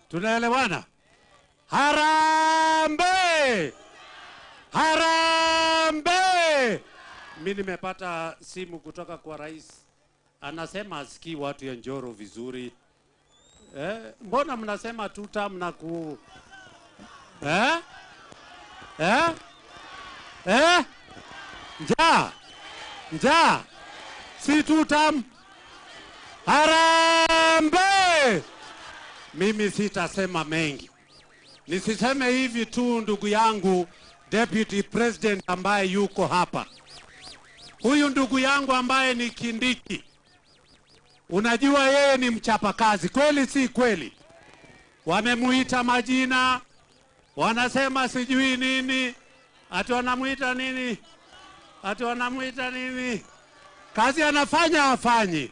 Tunaelewana? Harambee! Harambee! Mimi nimepata simu kutoka kwa rais, anasema asikii watu ya Njoro vizuri. Mbona mnasema tutam na ku eh? Eh? Eh? Njaa! Njaa! Si tutam. Harambee! Mimi sitasema mengi. Nisiseme hivi tu, ndugu yangu Deputy President ambaye yuko hapa. Huyu ndugu yangu ambaye ni Kindiki, unajua yeye ni mchapakazi, kweli si kweli? Wamemuita majina, wanasema sijui nini, ati wanamuita nini? Ati wanamuita nini? Kazi anafanya hafanyi.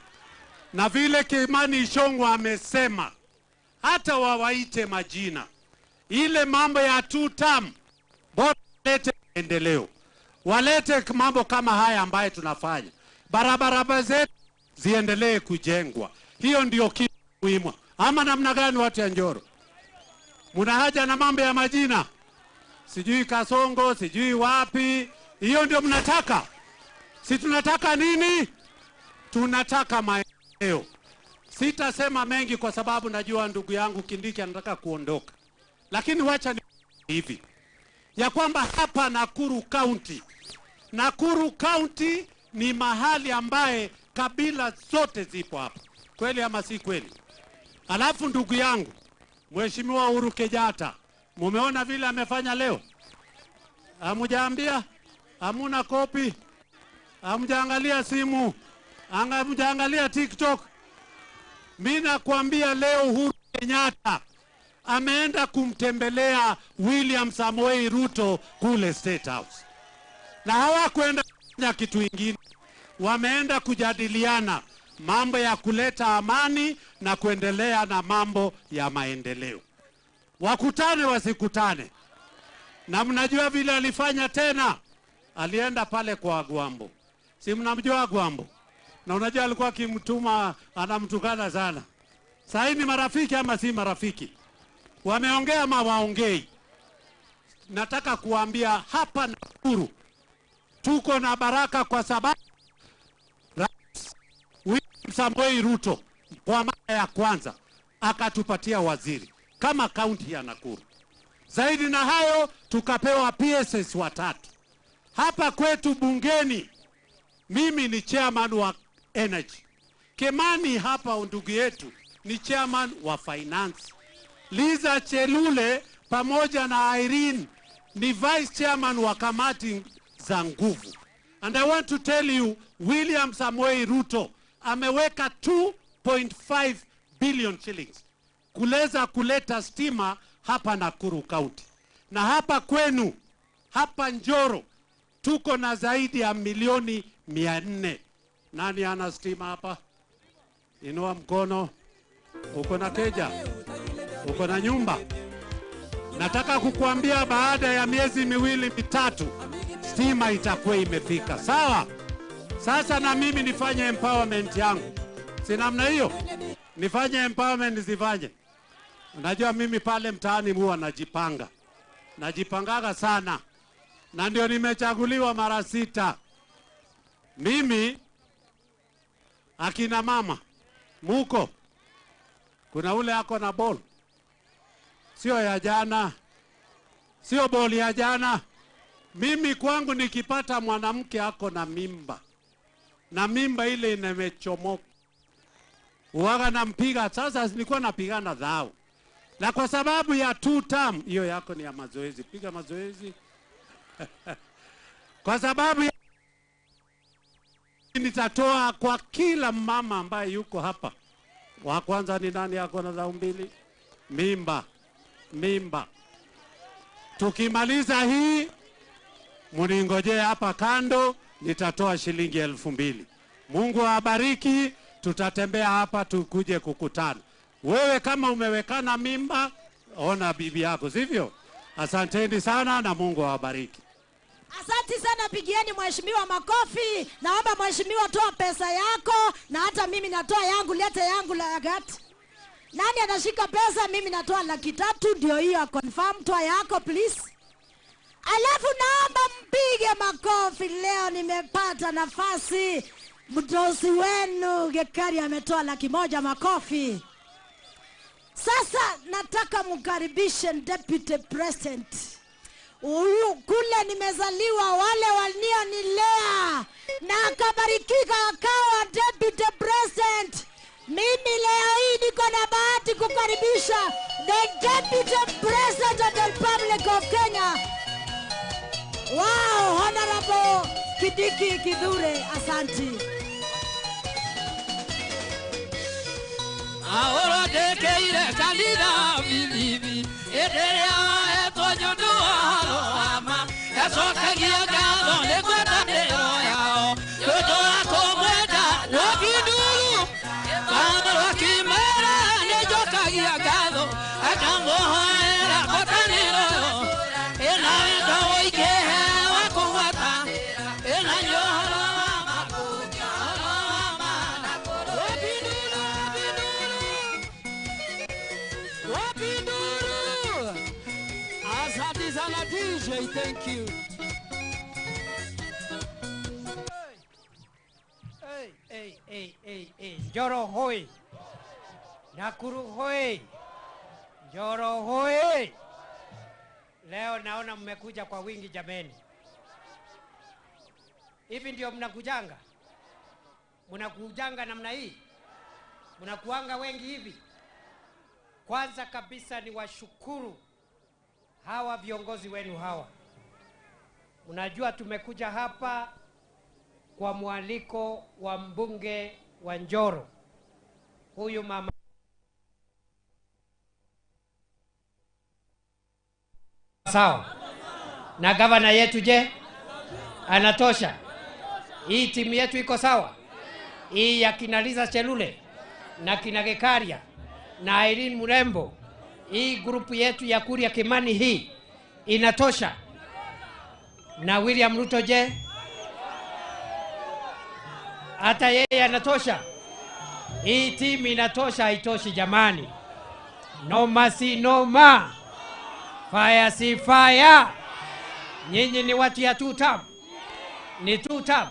Na vile Kimani Ichung'wah amesema, hata wawaite majina, ile mambo ya two term, bora walete maendeleo, walete mambo kama haya ambayo tunafanya, barabara zetu ziendelee kujengwa. Hiyo ndio kitu muhimu. Ama namna gani, watu ya Njoro? Muna haja na mambo ya majina, sijui Kasongo, sijui wapi. Hiyo ndio mnataka? Si tunataka nini? Tunataka maendeleo. Sitasema mengi kwa sababu najua ndugu yangu Kindiki anataka kuondoka. Lakini wacha ni hivi, ya kwamba hapa Nakuru County, Nakuru County ni mahali ambaye kabila zote zipo hapa. Kweli ama si kweli? Alafu ndugu yangu Mheshimiwa Uhuru Kenyatta, mumeona vile amefanya leo? Hamujaambia? Hamuna kopi? Hamjaangalia simu? Hamjaangalia TikTok? Mimi nakwambia leo Uhuru Kenyatta ameenda kumtembelea William Samoei Ruto kule State House. Na hawakwenda kufanya kitu ingine. Wameenda kujadiliana mambo ya kuleta amani na kuendelea na mambo ya maendeleo. Wakutane wasikutane. Na mnajua vile alifanya tena? Alienda pale kwa Agwambo. Si mnamjua Agwambo? Na unajua alikuwa akimtuma, anamtukana sana. Sasa ni marafiki ama si marafiki? Wameongea ama waongei? Nataka kuambia hapa Nakuru tuko na baraka kwa sababu Rais William Samoei Ruto kwa mara ya kwanza akatupatia waziri kama kaunti ya Nakuru. Zaidi na hayo tukapewa PSS watatu. Hapa kwetu bungeni mimi ni chairman wa energy. Kimani hapa ndugu yetu ni chairman wa finance. Liza Chelule pamoja na Irene ni vice chairman wa kamati za nguvu. And I want to tell you, William Samoei Ruto ameweka 2.5 billion shillings kuleza kuleta stima hapa Nakuru County. Na hapa kwenu, hapa Njoro, tuko na zaidi ya 400,000,000. Nani ana stima hapa? Inua mkono. Uko na keja? Uko na nyumba? Nataka kukuambia baada ya miezi miwili mitatu stima itakuwa imefika. Sawa? Sasa na mimi nifanye empowerment yangu. Si namna hiyo? Nifanye empowerment nisifanye? Unajua mimi pale mtaani huwa najipanga. Najipangaga sana. Na ndio nimechaguliwa mara 6. Mimi akina mama muko, kuna ule ako na ball. Sio ya jana. Sio ball ya jana. Mimi kwangu nikipata mwanamke ako na mimba, na mimba ile imechomoka, huwaga nampiga. Sasa nilikuwa napigana dhao. Na kwa sababu ya 2 term, hiyo yako ni ya mazoezi. Piga mazoezi. Kwa sababu ya nitatoa kwa kila mama ambaye yuko hapa. Wa kwanza ni nani yako na dhao 2? Mimba. Mimba. Tukimaliza hii, mningojee hapa kando, nitatoa shilingi 2000. Mungu awabariki, tutatembea hapa tukuje kukutana. Wewe kama umewekana mimba, ona bibi yako, sivyo? Asanteni sana na Mungu awabariki. Asante sana, pigieni mheshimiwa makofi. Naomba mheshimiwa toa pesa yako, na hata mimi natoa yangu, lete yangu la agati. Nani anashika pesa? Mimi natoa 300,000, ndio hiyo confirm. Toa yako please. Alafu naomba mpige makofi. Leo nimepata nafasi, mdosi wenu Gekari ametoa 100,000. Makofi. Sasa nataka mkaribishe Deputy President. Huyu kule nimezaliwa, wale walionilea na akabarikika akawa Deputy President. Mimi leo hii niko na bahati kukaribisha the Deputy President of the Republic of Kenya. Wow, Honorable Kindiki Kithure, asanti. Ahora tekeire kanitha bibibi ĩrĩa etwo nĩ wa yacokagia ngatho nĩ ngwatanĩro yao nĩ ũndũ wa kũmwenda Rwakinduru Baba Rwakimera nĩ njokagia ngatho akamũhoera ngwatanĩro ĩna wendo ũingĩhe wa kũgwata ĩna nyohoro wa makũnja ũhoro wa ma Rwakinduru Rwakinduru. Asante sana DJ, thank you. Hey, hey, hey, hey, hey. Njoro hoi. Nakuru hoi. Njoro hoi. Leo naona mmekuja kwa wingi jameni. Hivi ndio mnakujanga? Mnakujanga namna hii? Mnakuanga wengi hivi? Kwanza kabisa ni washukuru hawa viongozi wenu hawa. Mnajua tumekuja hapa kwa mwaliko wa mbunge wa Njoro, huyu mama sawa. Na gavana yetu je? Anatosha? Hii timu yetu iko sawa? Hii ya kina Liza Chelule na kina Gekaria na Irene Murembo, hii grupu yetu ya Kuria Kimani hii inatosha? Na William Ruto je? Hata yeye anatosha? Hii timu inatosha? Haitoshi jamani. Noma si noma, fire si fire. Nyinyi ni watu ya two term. Ni two term.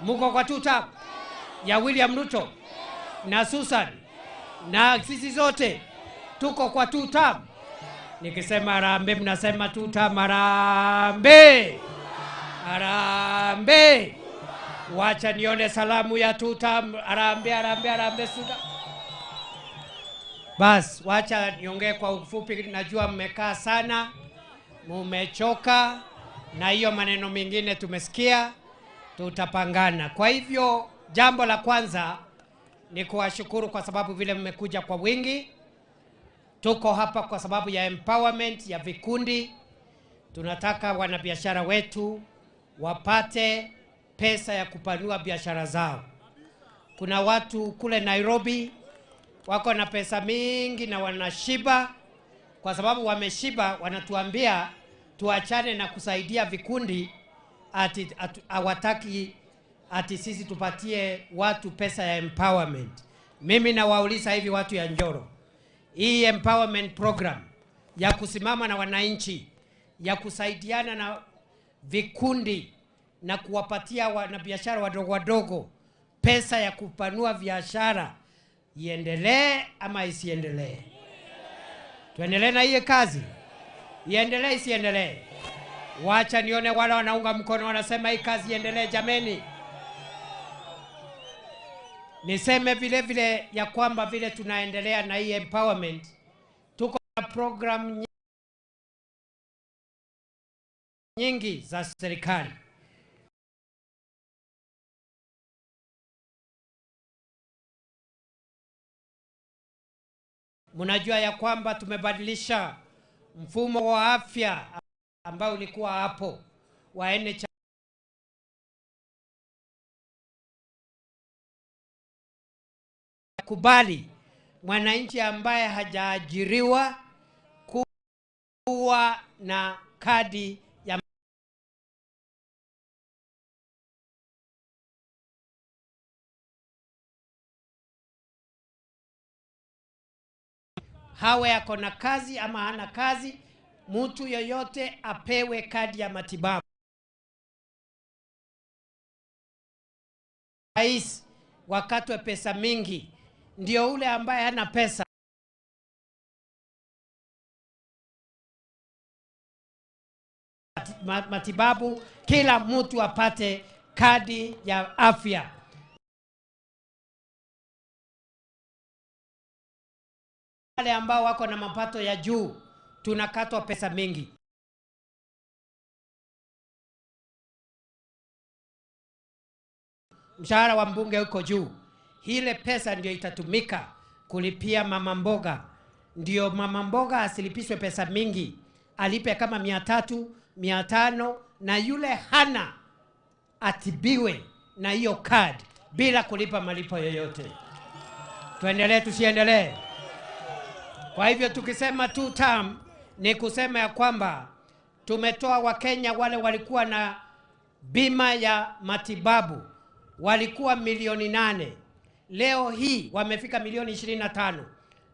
Muko kwa two term ya William Ruto na Susan na sisi zote tuko kwa two term. Nikisema harambee mnasema two term. Harambee, harambee. Wacha nione salamu ya two term. Harambee, harambee, harambee two term. Bas, wacha niongee kwa ufupi. Najua mmekaa sana, mumechoka na hiyo maneno mengine tumesikia, tutapangana. Kwa hivyo jambo la kwanza ni kuwashukuru kwa sababu vile mmekuja kwa wingi. Tuko hapa kwa sababu ya empowerment ya vikundi. Tunataka wanabiashara wetu wapate pesa ya kupanua biashara zao. Kuna watu kule Nairobi wako na pesa mingi na wanashiba. Kwa sababu wameshiba wanatuambia tuachane na kusaidia vikundi, ati hawataki ati sisi tupatie watu pesa ya empowerment. Mimi nawauliza hivi watu ya Njoro, hii empowerment program ya kusimama na wananchi, ya kusaidiana na vikundi na kuwapatia wanabiashara wadogo wadogo pesa ya kupanua biashara, iendelee ama isiendelee? Tuendelee na hiyo kazi? Iendelee isiendelee? Wacha nione wale wanaunga mkono wanasema hii kazi iendelee jameni. Niseme vile vile ya kwamba vile tunaendelea na hii empowerment, tuko na program nyingi za serikali. Mnajua ya kwamba tumebadilisha mfumo wa afya ambao ulikuwa hapo wa NHIF. Kubali mwananchi ambaye hajaajiriwa kuwa na kadi ya hawe ako na kazi ama hana kazi, mtu yoyote apewe kadi ya matibabu. Rais wakatwe pesa mingi, ndio ule ambaye hana pesa matibabu, kila mtu apate kadi ya afya. Wale ambao wako na mapato ya juu tunakatwa pesa mingi. Mshahara wa mbunge uko juu. Ile pesa ndio itatumika kulipia mama mboga. Ndio mama mboga asilipishwe pesa mingi, alipe kama 300, 500, na yule hana atibiwe na hiyo card bila kulipa malipo yoyote. Tuendelee tusiendelee? Kwa hivyo tukisema two term ni kusema ya kwamba tumetoa Wakenya wale walikuwa na bima ya matibabu walikuwa milioni 8. Leo hii wamefika milioni 25.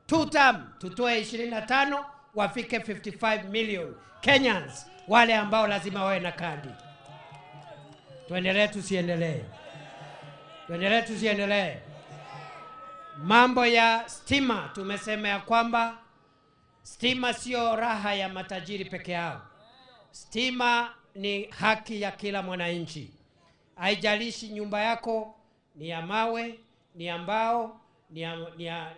Two term tutoe 25 wafike 55 million Kenyans wale ambao lazima wawe na kadi. Tuendelee tusiendelee? Tuendelee tusiendelee? Mambo ya stima, tumesema ya kwamba stima sio raha ya matajiri peke yao. Stima ni haki ya kila mwananchi. Haijalishi nyumba yako ni ya mawe, ni ya mbao, ni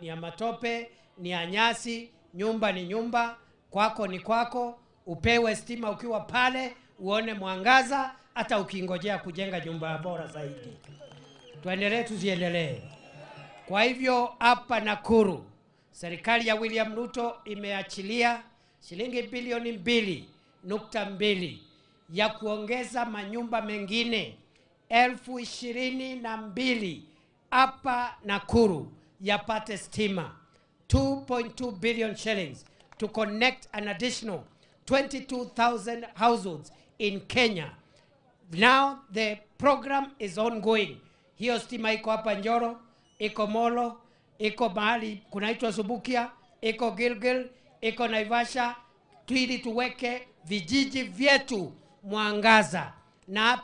ya matope, ni ya nyasi, nyumba ni nyumba, kwako ni kwako. Upewe stima ukiwa pale, uone mwangaza, hata ukingojea kujenga nyumba bora zaidi. Tuendelee tusiendelee? Kwa hivyo hapa Nakuru, serikali ya William Ruto imeachilia shilingi bilioni 2.2 ya kuongeza manyumba mengine 22,000 hapa Nakuru yapate stima. 2.2 billion shillings to connect an additional 22,000 households in Kenya. Now the program is ongoing. Hiyo stima iko hapa Njoro, iko Molo, iko mahali kunaitwa Subukia, iko Gilgil, iko Naivasha, ili tuweke vijiji vyetu mwangaza. Na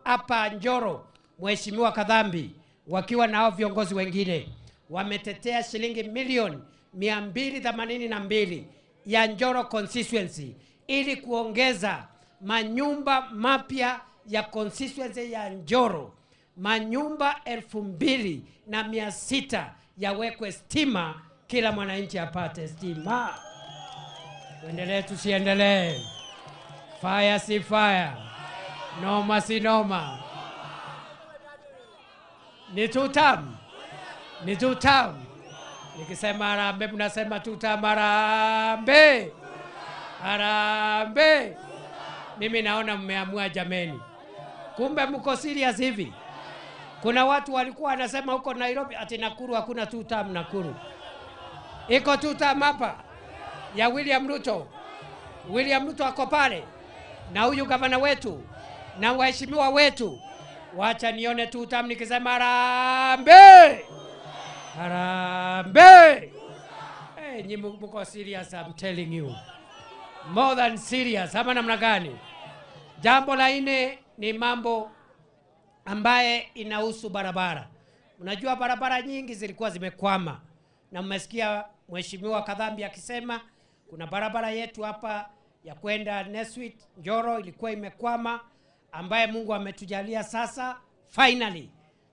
hapa Njoro, Mheshimiwa Kadhambi wakiwa na hao viongozi wengine wametetea shilingi milioni 282 ya Njoro constituency ili kuongeza manyumba mapya ya constituency ya Njoro. Manyumba 2,600 yawekwe stima, kila mwananchi apate stima. Tuendelee tusiendelee? Fire si fire, noma si noma. Ni two term, ni two term. Nikisema harambee mnasema two term. Harambee, harambee. Mimi naona mmeamua jameni. Kumbe mko serious hivi. Kuna watu walikuwa wanasema huko Nairobi ati Nakuru hakuna two term. Nakuru iko two term hapa ya William Ruto. William Ruto ako pale na huyu gavana wetu na waheshimiwa wetu. Wacha nione two term nikisema harambee, harambee. Hey, nyi mko serious, I'm telling you. More than serious, ama namna gani? Jambo la nne ni mambo ambaye inahusu barabara. Unajua barabara nyingi zilikuwa zimekwama. Na mmesikia Mheshimiwa Kadhambi akisema kuna barabara yetu hapa ya kwenda Neswit Njoro ilikuwa imekwama, ambaye Mungu ametujalia sasa finally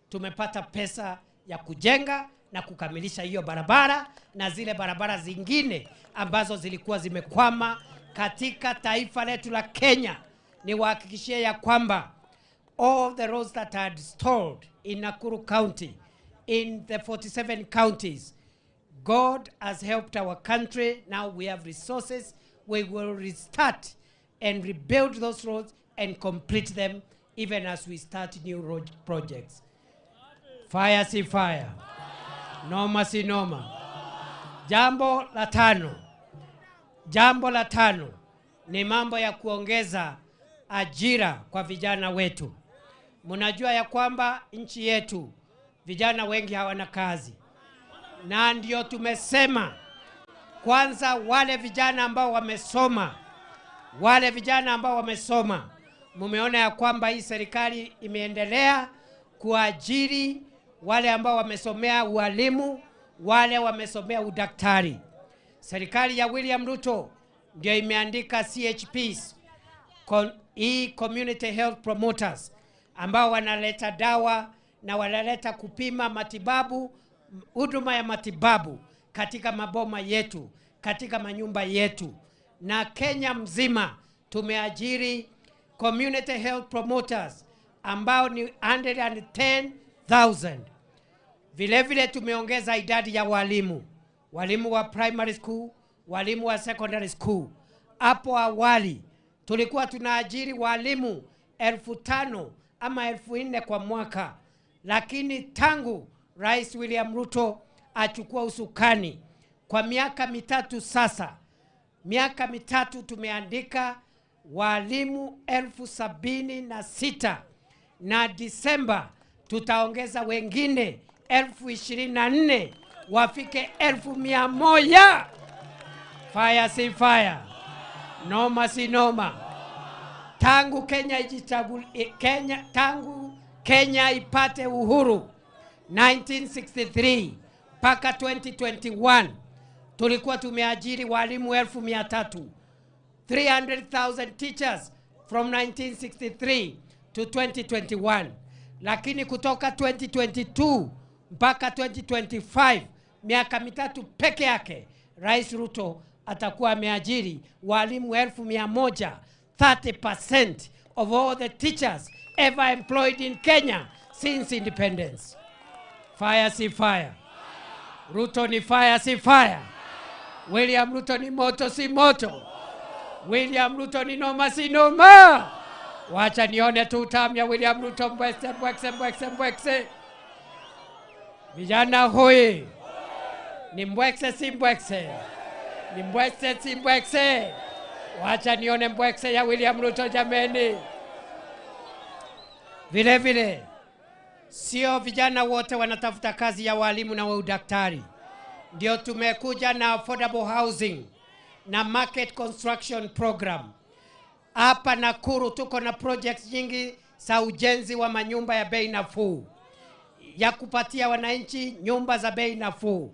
tumepata pesa ya kujenga na kukamilisha hiyo barabara na zile barabara zingine ambazo zilikuwa zimekwama katika taifa letu la Kenya. Niwahakikishie ya kwamba all the roads that had stalled in Nakuru County, in the 47 counties, God has helped our country. Now we have resources. We will restart and rebuild those roads and complete them even as we start new road projects. Fire si fire, noma si noma. Jambo la tano, jambo la tano ni mambo ya kuongeza ajira kwa vijana wetu. Mnajua ya kwamba nchi yetu vijana wengi hawana kazi. Na ndio tumesema Kwanza wale vijana ambao wamesoma, wale vijana ambao wamesoma, mumeona ya kwamba hii serikali imeendelea kuajiri wale ambao wamesomea ualimu, wale wamesomea udaktari. Serikali ya William Ruto ndio imeandika CHPs, Community Health Promoters, ambao wanaleta dawa na wanaleta kupima matibabu, huduma ya matibabu katika maboma yetu, katika manyumba yetu. Na Kenya mzima tumeajiri Community Health Promoters ambao ni 110,000. Vile vile tumeongeza idadi ya walimu, walimu wa primary school, walimu wa secondary school. Hapo awali tulikuwa tunaajiri walimu 5,000 ama 4,000 kwa mwaka, lakini tangu Rais William Ruto achukua usukani kwa miaka mitatu sasa, miaka mitatu tumeandika walimu 76,000, na Disemba tutaongeza wengine 24,000 wafike 100,000. Fire si fire, noma si noma. Tangu Kenya tangu Kenya ipate uhuru 1963 mpaka 2021 tulikuwa tumeajiri walimu 300,000, 300,000 teachers from 1963 to 2021, lakini kutoka 2022 mpaka 2025, miaka mitatu peke yake, Rais Ruto atakuwa ameajiri walimu 100,000, 30% of all the teachers ever employed in Kenya since independence. Fire si fire? Ruto ni fire si fire? William Ruto ni moto si moto? William Ruto ni noma si noma? Wacha nione tu tamu ya William Ruto. Mbwekse, mbwekse, mbwekse, mbwekse. Vijana hoi! Ni mbwekse si mbwekse? Ni mbwekse si mbwekse? Wacha nione mbwekse ya William Ruto, jameni. Vile vile sio vijana wote wanatafuta kazi ya walimu na wa udaktari. Ndio tumekuja na affordable housing na market construction program. Hapa Nakuru tuko na projects nyingi za ujenzi wa manyumba ya bei nafuu, ya kupatia wananchi nyumba za bei nafuu.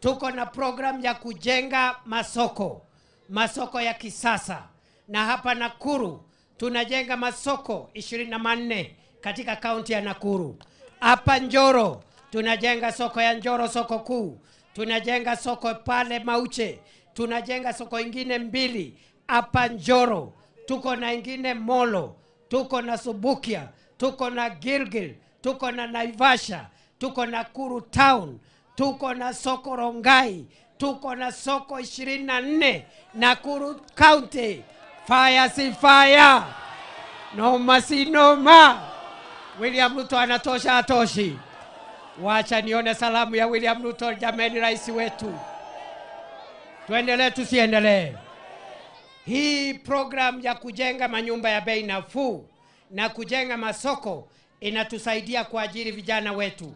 Tuko na program ya kujenga masoko, masoko ya kisasa, na hapa Nakuru tunajenga masoko 24 katika kaunti ya Nakuru. Hapa Njoro tunajenga soko ya Njoro, soko kuu, tunajenga soko pale Mauche, tunajenga soko ingine mbili hapa Njoro, tuko na ingine Molo, tuko na Subukia, tuko na Gilgil, tuko na Naivasha, tuko na Nakuru Town, tuko na soko Rongai, tuko na soko 24 Nakuru County. Fire si fire? Noma si noma? William Ruto anatosha atoshi? Wacha nione salamu ya William Ruto, jameni, rais wetu. Tuendelee tusiendelee? Hii program ya kujenga manyumba ya bei nafuu na kujenga masoko inatusaidia kuajiri vijana wetu,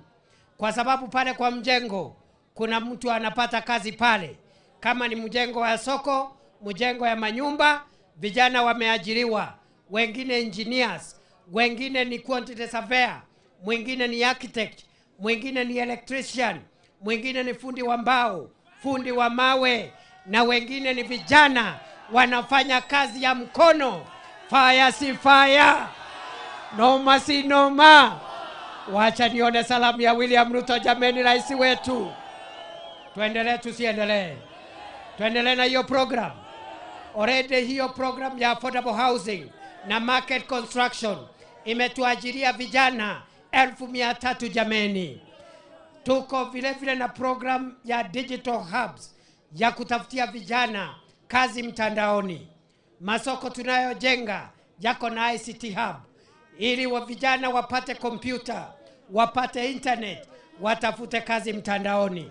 kwa sababu pale kwa mjengo kuna mtu anapata kazi pale. Kama ni mjengo wa soko, mjengo ya manyumba, vijana wameajiriwa, wengine engineers, wengine ni quantity surveyor, mwingine ni architect, mwingine ni electrician, mwingine ni fundi wa mbao, fundi wa mawe, na wengine ni vijana wanafanya kazi ya mkono. Fire si fire? Noma si noma? Wacha nione salamu ya William Ruto, jameni, rais wetu. Tuendelee tusiendelee? Tuendelee na hiyo program. Already hiyo program ya affordable housing na market construction imetuajiria vijana 300,000, jameni. Tuko vile vile na program ya digital hubs ya kutafutia vijana kazi mtandaoni. Masoko tunayojenga yako na ICT hub ili wa vijana wapate kompyuta, wapate internet, watafute kazi mtandaoni.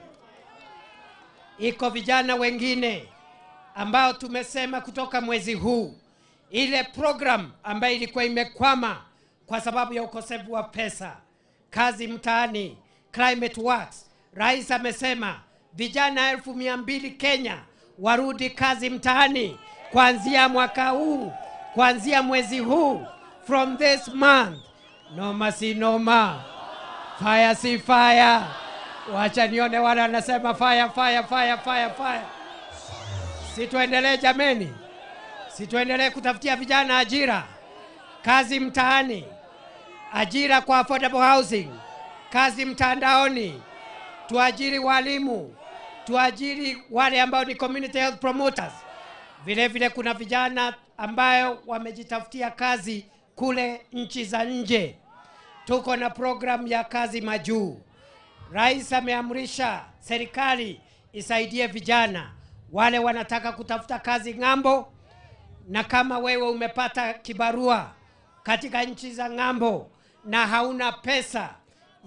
Iko vijana wengine ambao tumesema kutoka mwezi huu, ile program ambayo ilikuwa imekwama kwa sababu ya ukosefu wa pesa, Kazi Mtaani, Climate Works, Rais amesema vijana 200,000 Kenya warudi kazi mtaani kuanzia mwaka huu, kuanzia mwezi huu, from this month. Noma si noma, fire si fire. Wacha nione wale wanasema fire, fire, fire, fire, fire. Si tuendelee jameni? Si tuendelee kutafutia vijana ajira, kazi mtaani, ajira kwa affordable housing, kazi mtandaoni, tuajiri walimu, tuajiri wale ambao ni community health promoters. Vile vile kuna vijana ambayo wamejitafutia kazi kule nchi za nje. Tuko na program ya kazi majuu. Rais ameamrisha serikali isaidie vijana wale wanataka kutafuta kazi ng'ambo, na kama wewe umepata kibarua katika nchi za ng'ambo na hauna pesa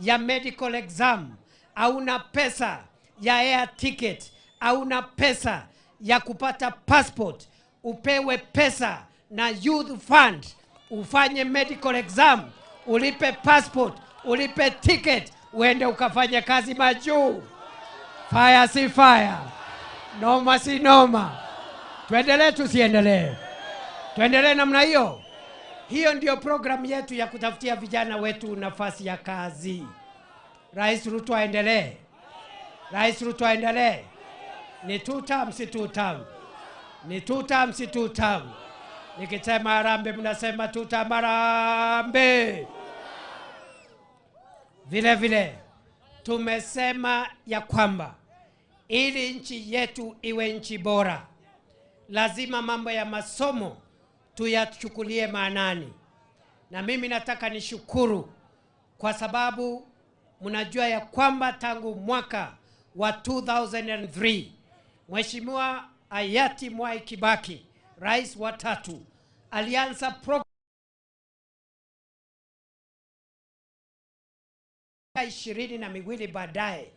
ya medical exam, hauna pesa ya air ticket, hauna pesa ya kupata passport, upewe pesa na Youth Fund, ufanye medical exam, ulipe passport, ulipe ticket, uende ukafanye kazi majuu. Fire si fire, noma si noma. Tuendelee tusiendelee? Tuendelee namna hiyo. Hiyo ndio program yetu ya kutafutia vijana wetu nafasi ya kazi. Rais Ruto aendelee. Rais Ruto aendelee. Ni two term, si two term? Ni two term, si two term? Nikisema harambee mnasema two term, harambee. Vile vile tumesema ya kwamba ili nchi yetu iwe nchi bora, lazima mambo ya masomo tuyachukulie maanani. Na mimi nataka nishukuru kwa sababu mnajua ya kwamba tangu mwaka wa 2003 Mheshimiwa hayati Mwai Kibaki, rais wa tatu, alianza program 22 baadaye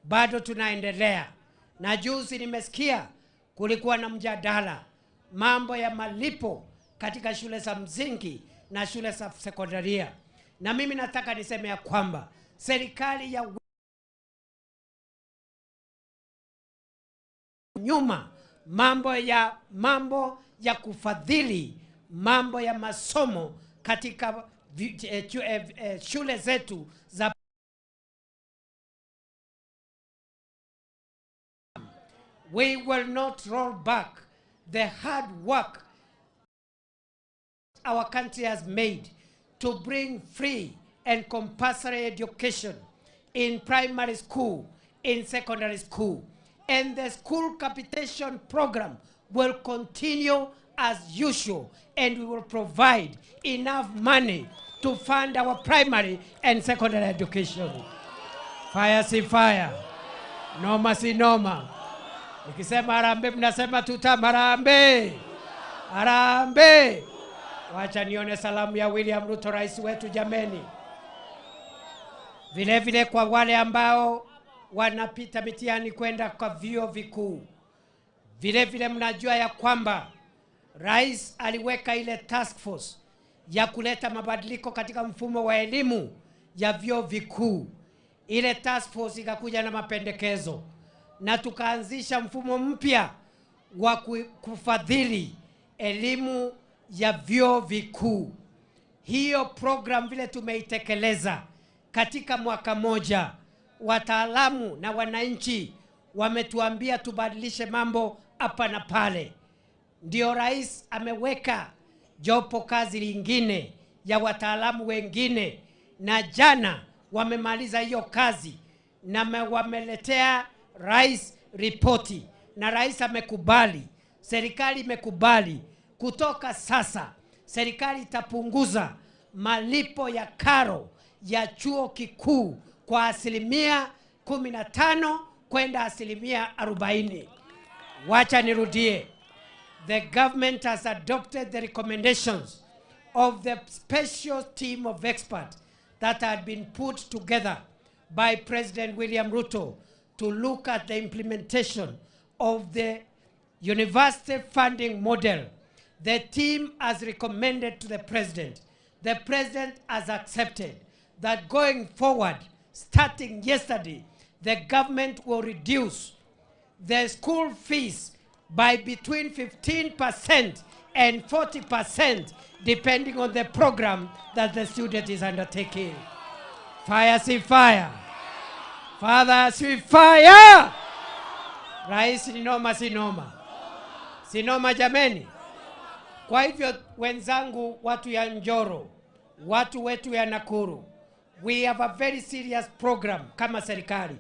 bado tunaendelea. Na juzi nimesikia kulikuwa na mjadala mambo ya malipo katika shule za msingi na shule za sekondaria. Na mimi nataka niseme ya kwamba serikali ya nyuma mambo ya kufadhili mambo ya masomo katika shule zetu za. We will not roll back the hard work our country has made to bring free and compulsory education in primary school, in secondary school. And the school capitation program will continue as usual, and we will provide enough money to fund our primary and secondary education. Fire si fire, noma si noma. Nikisema harambee mnasema tutam, harambee, harambee. Wacha nione salamu ya William Ruto, rais wetu jameni. Vile vile kwa wale ambao wanapita mitihani kwenda kwa vyuo vikuu, vile vile mnajua ya kwamba rais aliweka ile task force ya kuleta mabadiliko katika mfumo wa elimu ya vyuo vikuu. Ile task force ikakuja na mapendekezo na tukaanzisha mfumo mpya wa kufadhili elimu ya vyuo vikuu. Hiyo program vile tumeitekeleza katika mwaka moja, wataalamu na wananchi wametuambia tubadilishe mambo hapa na pale. Ndio rais ameweka jopo kazi lingine ya wataalamu wengine, na jana wamemaliza hiyo kazi na wameletea rais ripoti, na rais amekubali, serikali imekubali. Kutoka sasa serikali itapunguza malipo ya karo ya chuo kikuu kwa 15% kwenda 40%. Wacha nirudie. The government has adopted the recommendations of the special team of experts that had been put together by President William Ruto to look at the implementation of the university funding model. The team has recommended to the president. The president has accepted that going forward, starting yesterday, the government will reduce the school fees by between 15% and 40% depending on the program that the student is undertaking. Fire si fire. Father si fire. Rais ni noma si noma? Si noma jameni? Kwa hivyo wenzangu, watu ya Njoro, watu wetu ya Nakuru, we have a very serious program kama serikali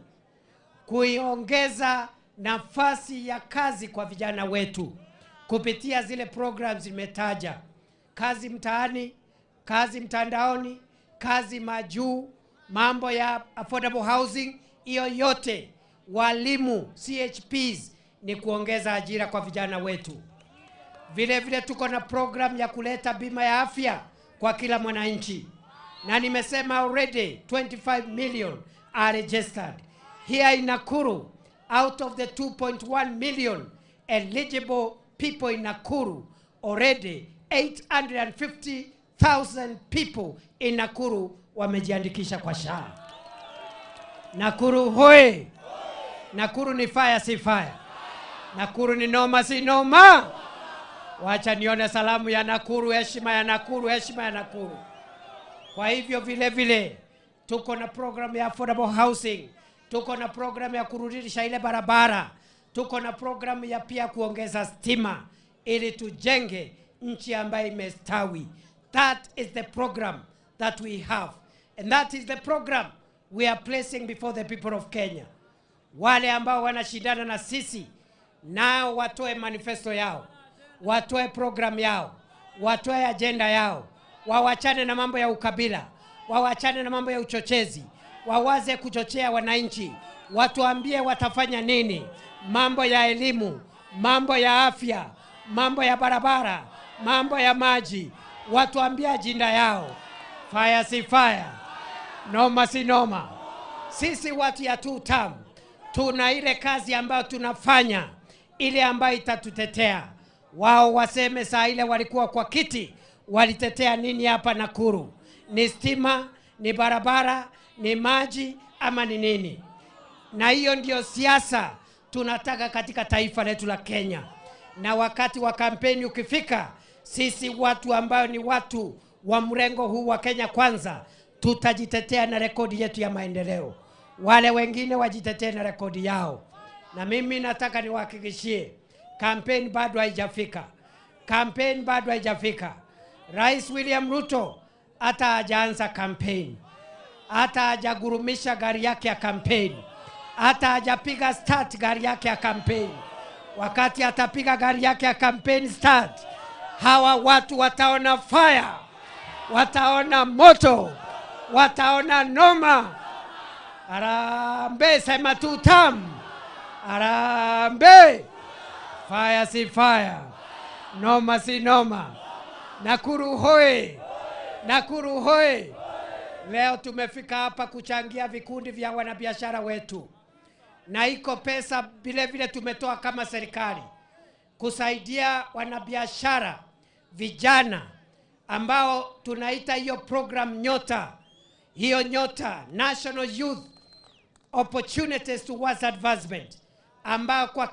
kuiongeza nafasi ya kazi kwa vijana wetu kupitia zile programs nimetaja: kazi mtaani, kazi mtandaoni, kazi majuu, mambo ya affordable housing, hiyo yote, walimu, CHPs, ni kuongeza ajira kwa vijana wetu. Vile vile tuko na program ya kuleta bima ya afya kwa kila mwananchi, na nimesema already 25 million are registered here in Nakuru. Out of the 2.1 million eligible people in Nakuru, already 850,000 people in Nakuru wamejiandikisha kwa SHA. Nakuru hoi! Nakuru ni fire si fire? Nakuru ni noma si noma? Wacha nione salamu ya Nakuru, heshima ya Nakuru, heshima ya Nakuru. Kwa hivyo vile vile tuko na program ya affordable housing, tuko na program ya kurudisha ile barabara, tuko na program ya pia kuongeza stima ili tujenge nchi ambayo imestawi. That is the program that we have, and that is the program we are placing before the people of Kenya. Wale ambao wanashindana na sisi nao watoe manifesto yao, watoe program yao, watoe agenda yao, wawachane na mambo ya ukabila, wawachane na mambo ya uchochezi, wawaze kuchochea wananchi, watuambie watafanya nini, mambo ya elimu, mambo ya afya, mambo ya barabara, mambo ya maji, watuambie ajenda yao. Fire si fire, noma si noma. Sisi watu ya two term tuna ile kazi ambayo tunafanya, ile ambayo itatutetea. Wao waseme saa ile walikuwa kwa kiti walitetea nini hapa Nakuru? Ni stima, ni barabara, ni maji ama ni nini? Na hiyo ndio siasa tunataka katika taifa letu la Kenya. Na wakati wa kampeni ukifika, sisi watu ambao ni watu wa mrengo huu wa Kenya Kwanza tutajitetea na rekodi yetu ya maendeleo. Wale wengine wajitetee na rekodi yao. Na mimi nataka niwahakikishie, kampeni bado haijafika. Kampeni bado haijafika. Rais William Ruto hata hajaanza kampeni, hata hajagurumisha gari yake ya kampeni, hata hajapiga start gari yake ya kampeni. Wakati atapiga gari yake ya kampeni start, hawa watu wataona fire, wataona moto, wataona noma. Harambee, sema two term. Harambee. Fire si fire, noma si noma. Nakuru hoi! Nakuru hoi! Leo tumefika hapa kuchangia vikundi vya wanabiashara wetu, na iko pesa vile vile tumetoa kama serikali kusaidia wanabiashara vijana ambao tunaita hiyo program Nyota, hiyo Nyota, National Youth Opportunities Towards Advancement, ambao kwa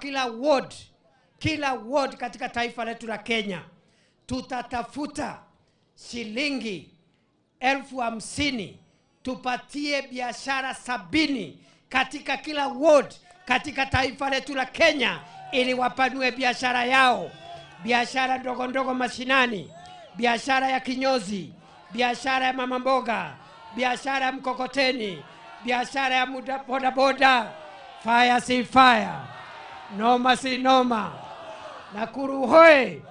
kila ward katika taifa letu la Kenya tutatafuta shilingi 50,000 tupatie biashara 70 katika kila ward katika taifa letu la Kenya, ili wapanue biashara yao, biashara ndogo ndogo mashinani, biashara ya kinyozi, biashara ya mama mboga, biashara ya mkokoteni, biashara ya boda boda. Fire si fire, noma si noma. Nakuru hoi!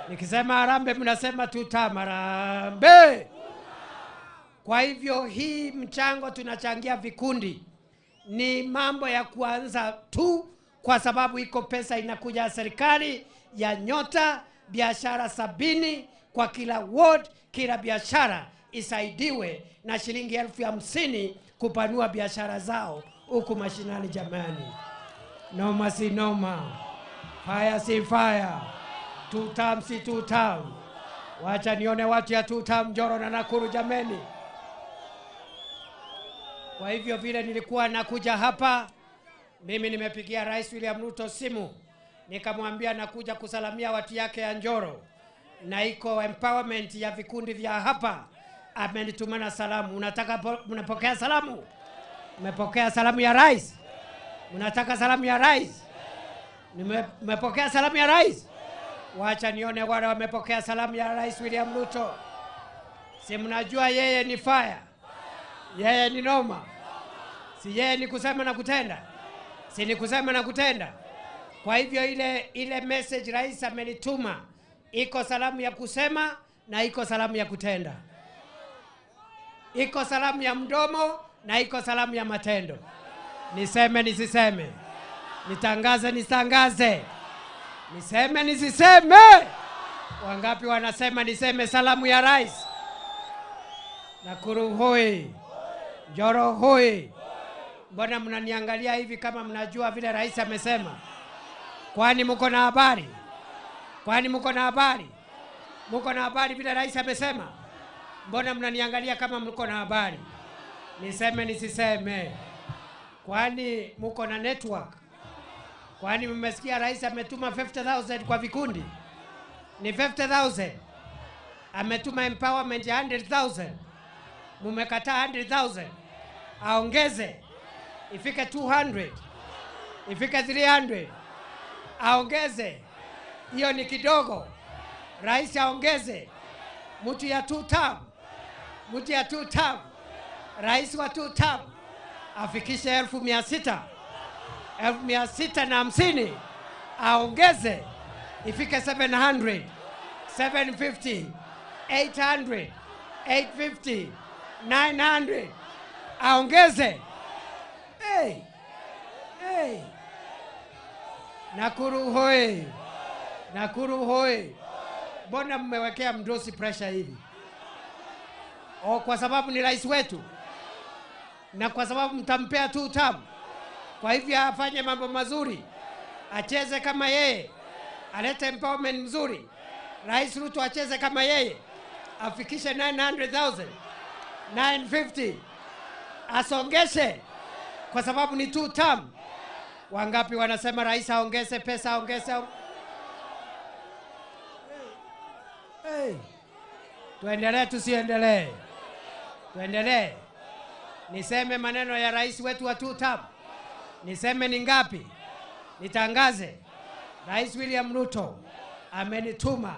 Nikisema harambee mnasema tutam, harambee. Kwa hivyo hii mchango tunachangia vikundi ni mambo ya kuanza tu, kwa sababu iko pesa inakuja ya serikali ya Nyota, biashara 70 kwa kila ward, kila biashara isaidiwe na shilingi 50,000 kupanua biashara zao huku mashinani. Jamani, noma si noma, fire si fire, two term si two term. Wacha nione watu ya two term Njoro na Nakuru jameni. Kwa hivyo vile nilikuwa nakuja hapa, Mimi nimepigia Rais William Ruto simu, nikamwambia nakuja kusalamia watu yake ya Njoro na iko empowerment ya vikundi vya hapa. Amenitumana salamu. Unataka, mnapokea salamu? Mmepokea salamu ya rais? Mnataka salamu ya rais? Nimepokea salamu ya rais? Wacha nione wale wamepokea salamu ya Rais William Ruto. Si mnajua yeye ni fire, yeye ni noma, si yeye ni kusema na kutenda, si ni kusema na kutenda. Kwa hivyo ile message rais amenituma, iko salamu ya kusema na iko salamu ya kutenda, iko salamu ya mdomo na iko salamu ya matendo. Niseme nisiseme? Nitangaze nitangaze? Niseme nisiseme? Wangapi wanasema niseme salamu ya rais? Nakuru hoi, Njoro hoi. Mbona mnaniangalia hivi kama mnajua vile rais amesema? Kwani mko na habari? Kwani mko na habari? Mko na habari vile rais amesema? Mbona mnaniangalia kama mko na habari? Niseme nisiseme? Kwani mko na network? Kwani mmesikia rais ametuma 50,000 kwa vikundi? Ni 50,000. Ametuma empowerment ya 100,000. Mumekataa 100,000. Aongeze ifike 200, ifike 300. Aongeze. Hiyo ni kidogo. Rais aongeze. Mtu ya 2 term. Mtu ya 2 term. Rais wa 2 term afikishe 600,000. 650,000. Aongeze ifike 700, 750, 800, 850, 900. Aongeze. Hey, hey. Nakuru hoi, Nakuru hoi. Mbona mmewekea mdosi pressure hivi? O, kwa sababu ni rais wetu na kwa sababu mtampea 2 term. Kwa hivyo afanye mambo mazuri, acheze kama yeye, alete empowerment mzuri. Rais Ruto acheze kama yeye, afikishe 900,000, 950, asongeshe kwa sababu ni 2 term. Wangapi wanasema rais aongeze pesa, aongeze? Hey. Tuendelee tusiendelee? Tuendelee. Niseme maneno ya rais wetu wa 2 term? Niseme ni ngapi? Nitangaze. Rais William Ruto amenituma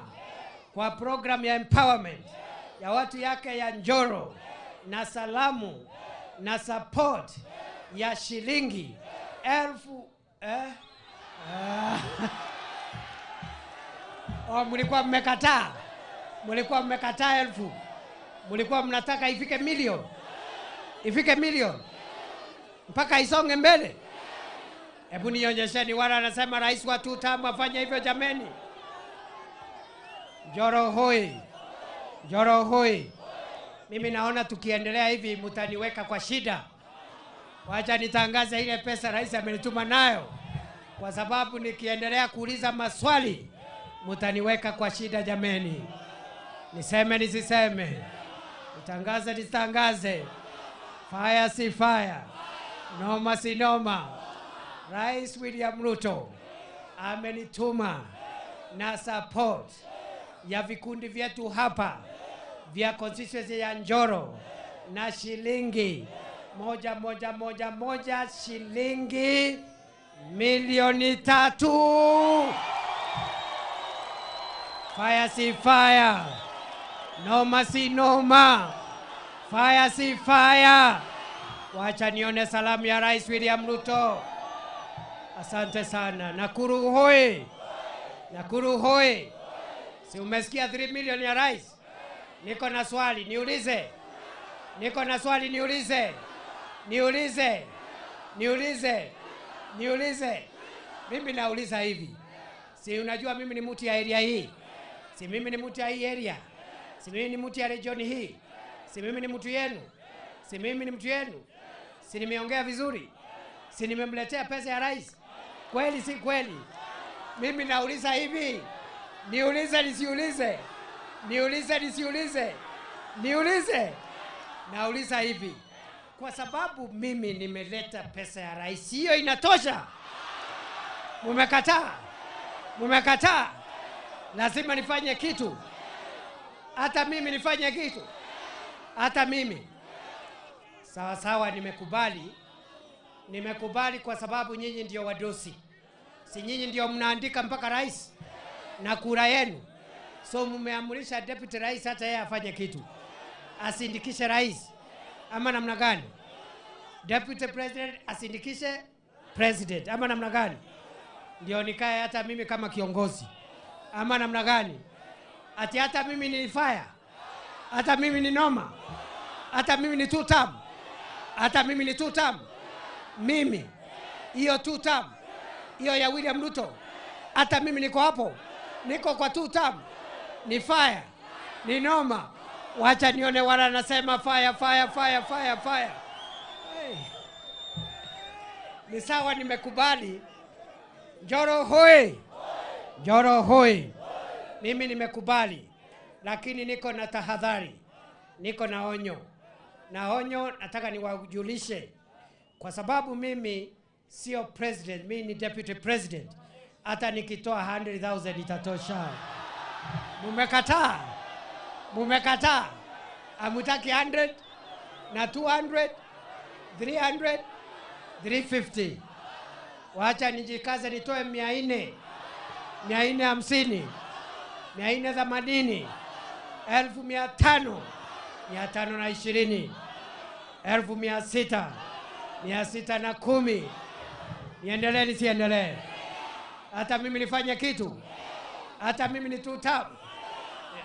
kwa program ya empowerment ya watu yake ya Njoro na salamu na support ya shilingi 1,000 Oh, mlikuwa mmekataa. Mlikuwa mmekataa 1,000. Mlikuwa mnataka ifike milioni. Ifike milioni mpaka isonge mbele. Hebu nionyesheni wala anasema rais wa 2 term afanye hivyo jameni. Njoro hoi, Njoro hoi. Mimi naona tukiendelea hivi mtaniweka kwa shida. Wacha nitangaze ile pesa rais amenituma nayo, kwa sababu nikiendelea kuuliza maswali mtaniweka kwa shida jameni. Niseme nisiseme? Nitangaze nitangaze? Fire si fire, noma si noma. Rais William Ruto amenituma na support ya vikundi vyetu hapa vya constituency ya Njoro na shilingi 1,1,1,1 shilingi 3,000,000. Fire si fire, noma si noma, fire si fire. Wacha nione salamu ya Rais William Ruto. Asante sana. Nakuru hoi, Nakuru hoi. Si umesikia 3 million ya rais? Niko na swali niulize. Niko na swali niulize. Niulize. Niulize. Niulize. Mimi nauliza hivi. Si unajua mimi ni mtu ya area hii? Si mimi ni mtu ya hii area? Si mimi ni mtu ya region hii? Si mimi ni mtu yenu? Si mimi ni mtu yenu? Si nimeongea vizuri? Si nimemletea pesa ya rais? Kweli si kweli? Mimi nauliza hivi. Niulize nisiulize? Niulize nisiulize? Niulize. Nauliza hivi. Kwa sababu mimi nimeleta pesa ya rais, hiyo inatosha. Mumekataa, mumekataa. Lazima nifanye kitu, hata mimi nifanye kitu, hata mimi. Sawa sawa, nimekubali. Nimekubali kwa sababu nyinyi ndio wadosi, si nyinyi ndio mnaandika mpaka rais na kura yenu. So mmeamrisha deputy rais hata yeye afanye kitu, asindikishe rais ama namna gani? Deputy president asindikishe president ama namna gani? Ndio nikae hata mimi kama kiongozi ama namna gani? Ati hata mimi ni fire, hata mimi ni noma, hata mimi ni two term, hata mimi ni two term. Mimi hiyo two term hiyo ya William Ruto, hata mimi niko hapo, niko kwa two term. Ni fire, ni noma. Wacha nione wala nasema fire, fire, fire, fire, fire. Hey. Ni sawa, nimekubali. Njoro hoi, Njoro hoi. Mimi nimekubali, lakini niko na tahadhari, niko na onyo. Na onyo nataka niwajulishe, kwa sababu mimi sio president, mimi ni deputy president. Hata nikitoa 100,000 itatosha. Mumekataa, mumekataa. Hamutaki 100 na 200, 300, 350. Wacha nijikaze nitoe 400, 450, 480, 1500, 520, 1600, 610. Niendelee nisiendelee? Hata mimi nifanye kitu, hata mimi ni two term,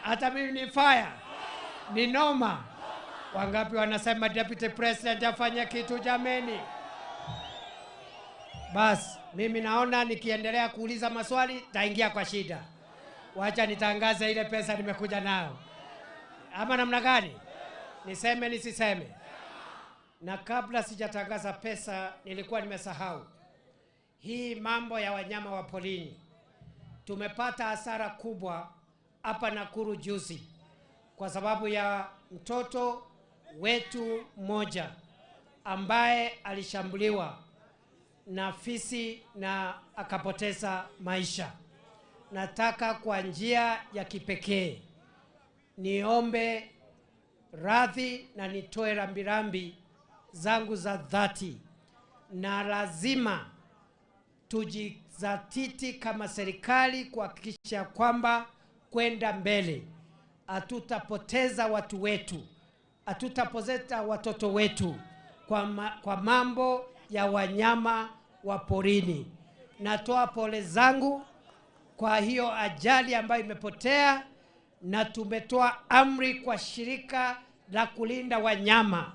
hata mimi ni fire, ni noma. Wangapi wanasema deputy president afanye kitu jameni? Bas, mimi naona nikiendelea kuuliza maswali taingia kwa shida. Wacha nitangaze ile pesa nimekuja nayo. Ama namna gani? Niseme nisiseme? Na kabla sijatangaza pesa nilikuwa nimesahau. Hii mambo ya wanyama wa porini. Tumepata hasara kubwa hapa Nakuru juzi kwa sababu ya mtoto wetu mmoja ambaye alishambuliwa na fisi na akapoteza maisha. Nataka kwa njia ya kipekee niombe radhi na nitoe rambirambi zangu za dhati, na lazima tujizatiti kama serikali kuhakikisha kwamba kwenda mbele hatutapoteza watu wetu, hatutapoteza watoto wetu kwa mambo ya wanyama wa porini. Natoa pole zangu kwa hiyo ajali ambayo imepotea, na tumetoa amri kwa shirika la kulinda wanyama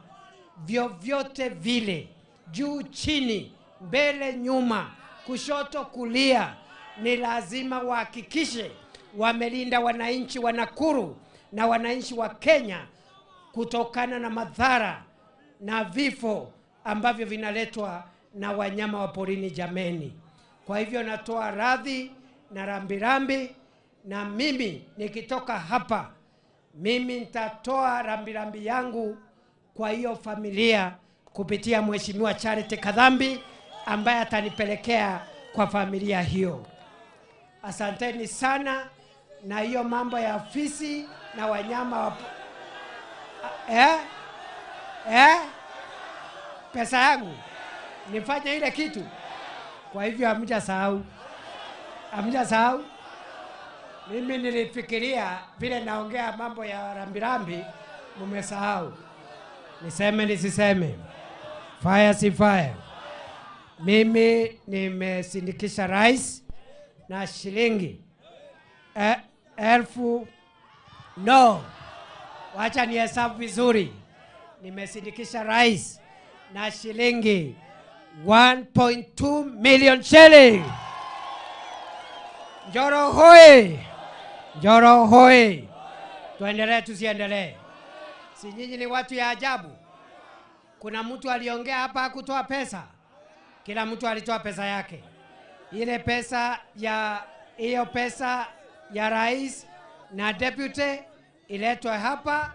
vyovyote vile, juu chini, mbele nyuma, kushoto kulia, ni lazima wahakikishe wamelinda wananchi wa Nakuru na wananchi wa Kenya kutokana na madhara na vifo ambavyo vinaletwa na wanyama wa porini jameni. Kwa hivyo natoa radhi na rambirambi, na mimi nikitoka hapa mimi nitatoa rambirambi yangu kwa hiyo familia kupitia Mheshimiwa Charity Kadhambi ambaye atanipelekea kwa familia hiyo. Asanteni sana. Na hiyo mambo ya fisi na wanyama wa pesa yangu nifanye ile kitu. Kwa hivyo hamjasahau, hamjasahau. Mimi nilifikiria vile naongea mambo ya rambirambi mmesahau. Niseme nisiseme? Fire si fire. Mimi nimesindikisha rais na shilingi 1000. No, wacha nihesabu vizuri. Nimesindikisha rais na shilingi 1.2 million shilling. Njoro hoi, Njoro hoi. Tuendelee tusiendelee? Si nyinyi ni watu ya ajabu. Kuna mtu aliongea hapa hakutoa pesa. Kila mtu alitoa pesa yake. Ile pesa ya hiyo pesa ya rais na deputy iletwe hapa,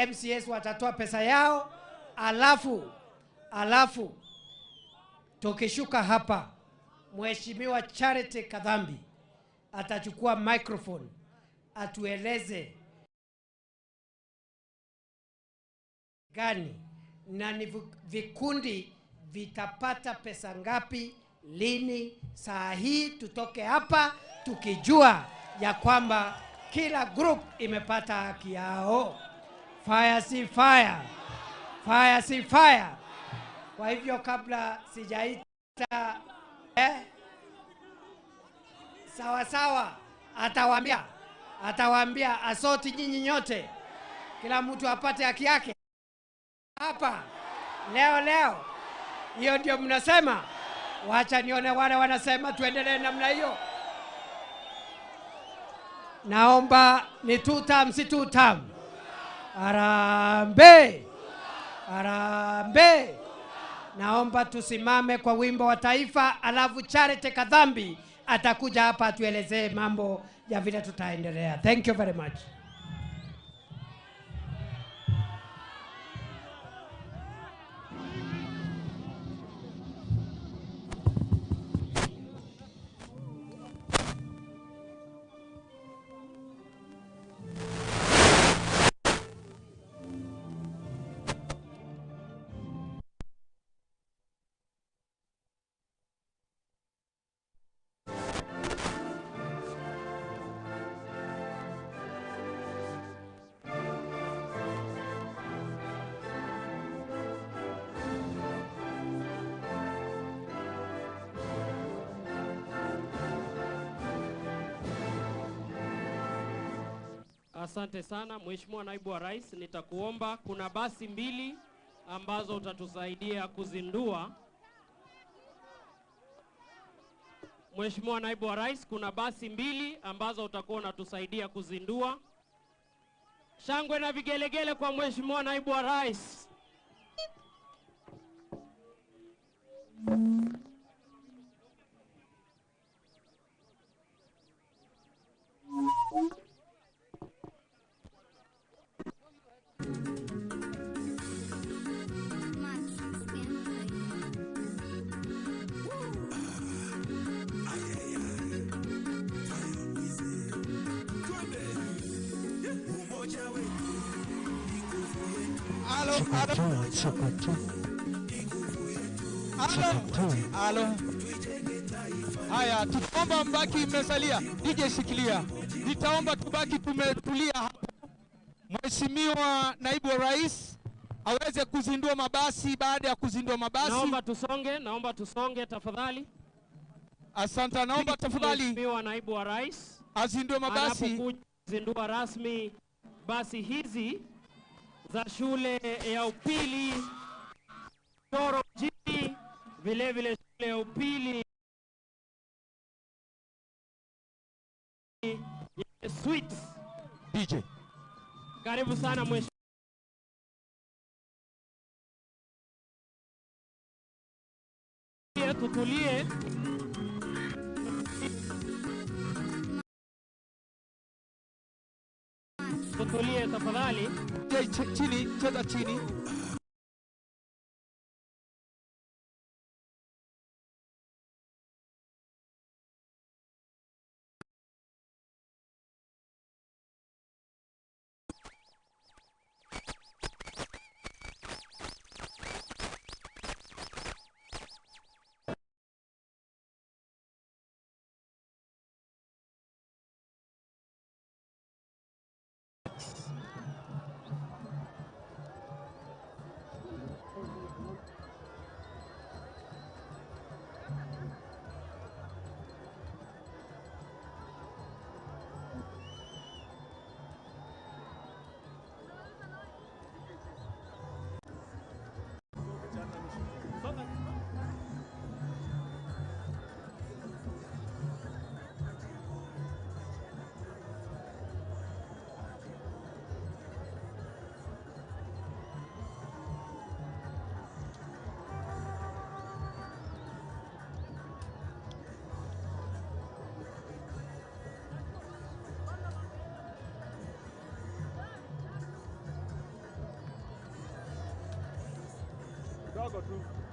MCS watatoa pesa yao, alafu Alafu tukishuka hapa, Mheshimiwa Charity Kathambi atachukua microphone atueleze gani na ni vikundi vitapata pesa ngapi lini. Saa hii tutoke hapa tukijua ya kwamba kila group imepata haki yao. Fire si fire, fire si fire. Kwa hivyo kabla sijaita sawa sawa, atawaambia asoti nyinyi nyote, kila mtu apate haki yake hapa leo leo. Hiyo ndio mnasema. Wacha nione wale wanasema tuendelee namna hiyo. Naomba ni two term, si two term. Harambee, harambee. Naomba tusimame kwa wimbo wa taifa, alafu Charity Kathambi atakuja hapa atuelezee mambo ya vile tutaendelea. Thank you very much. Asante sana Mheshimiwa Naibu wa Rais, nitakuomba kuna basi mbili ambazo utatusaidia kuzindua. Mheshimiwa Naibu wa Rais, kuna basi mbili ambazo utakuwa unatusaidia kuzindua. Shangwe na vigelegele kwa Mheshimiwa Naibu wa Rais. Alo. Haya, tutaomba mbaki mmesalia. DJ shikilia. Nitaomba tubaki tumetulia hapo. Mheshimiwa Naibu wa Rais aweze kuzindua mabasi. Baada ya kuzindua mabasi, naomba tusonge tafadhali. Asante, naomba tafadhali Mheshimiwa Naibu wa Rais azindue mabasi. Anapozindua rasmi basi hizi za shule ya upili Toro mjini, vile vile shule ya upili ya Sweets. DJ, karibu sana mheshimiwa. Tutulie. Tutulie tafadhali. Chini, cheza chini. Kidogo tu.